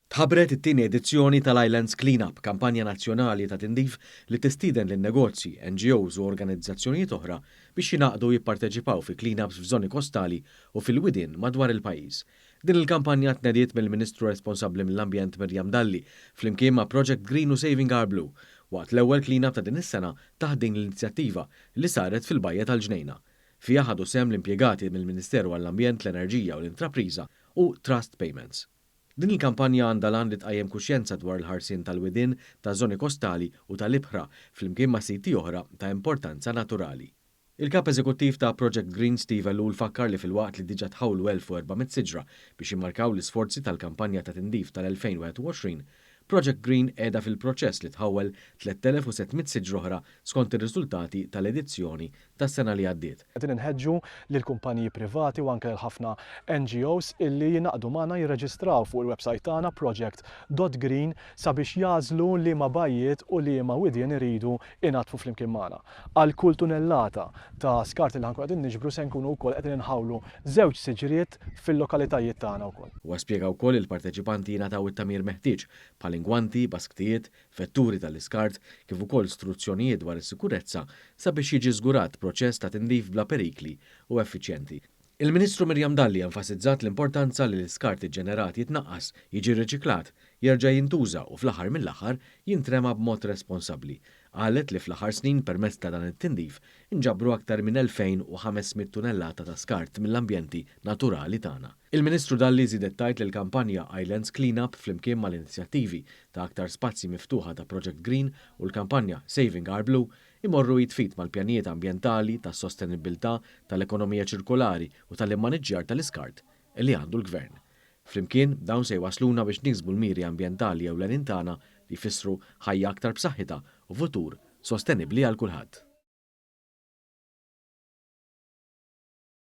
Tħabbret it-tieni edizzjoni tal-Islands Clean-Up, kampanja nazzjonali ta' tindif li tistieden lin-negozji, NGOs u organizzazzjonijiet oħra biex jingħaqdu u jipparteċipaw fi clean-ups f'żoni kostali u fil-widien madwar il-pajjiż. Din il-kampanja tnediet mill-Ministru responsabbli mill-Ambjent Miriam Dalli flimkien ma' Project Green u Saving Our Blue waqt l-ewwel clean-up ta' din is-sena taħt din l-inizjattiva li saret fil-Bajja tal-Ġnejna. Fiha ħadu sehem l-impjegati mill-Ministeru għall-Ambjent, l-Enerġija u l-Intrapriża u Trust Payments. Din il-kampanja għandha l-għan li tqajjem kuxjenza dwar il-ħarsien tal-widien, taż-żoni kostali u tal-ibħra flimkien ma' siti oħra ta' importanza naturali. Il-Kap Eżekuttiv ta' Project Green Steve Ellul fakkar li filwaqt li diġà tħawlu 1,400 siġra biex jimmarkaw l-isforzi tal-kampanja ta' tindif tal-2021, Project Green qiegħda fil-proċess li tħawwel 3,700 siġra oħra skont ir-riżultati tal-edizzjoni tas-sena li għaddiet. Qegħdin inħeġġu lill-kumpaniji privati u anke lil ħafna NGOs illi jingħaqdu magħna jirreġistraw fuq il-websajt tagħna project dot green sabiex jagħżlu liema bajjiet u liema widien iridu inaddfu flimkien magħna. Għal kull tunellata ta' skart li ħa nkunu qegħdin niġbru se nkunu wkoll qegħdin inħawlu żewġ siġriet fil-lokalitajiet tagħna wkoll. Huwa spjega wkoll li l-parteċipanti jingħataw it-tagħmir meħtieġ bħal ingwanti, basktijiet, vetturi tal-iskart kif ukoll struzzjonijiet dwar is-sikurezza sabiex jiġi żgurat proċess ta' tindif bla perikli u effiċjenti. Il-Ministru Miriam Dalli enfasizzat l-importanza li l-iskart iġġenerat jitnaqqas, jiġi rriċiklat, jerġa' jintuża u fl-aħħar mill-aħħar jintrema b'mod responsabbli. Qalet li fl-aħħar snin permezz ta' dan it-tindif inġabru aktar minn 2,500 tunellata ta' skart mill-ambjenti naturali tagħna. Il-Ministru Dalli żiedet tgħid li l-kampanja Islands Clean Up flimkien mal-inizjattivi ta' aktar spazji miftuħa ta' Project Green u l-kampanja Saving Our Blue imorru id f'id mal-pjanijiet ambjentali, tas-sostenibbiltà, tal-ekonomija ċirkolari u tal-immaniġġjar tal-iskart li għandu l-Gvern. Flimkien, dawn se jwassluna biex niksbu l-miri ambjentali ewlenin tagħna li jfissru ħajja aktar b'saħħitha u futur sostenibbli għal kulħadd.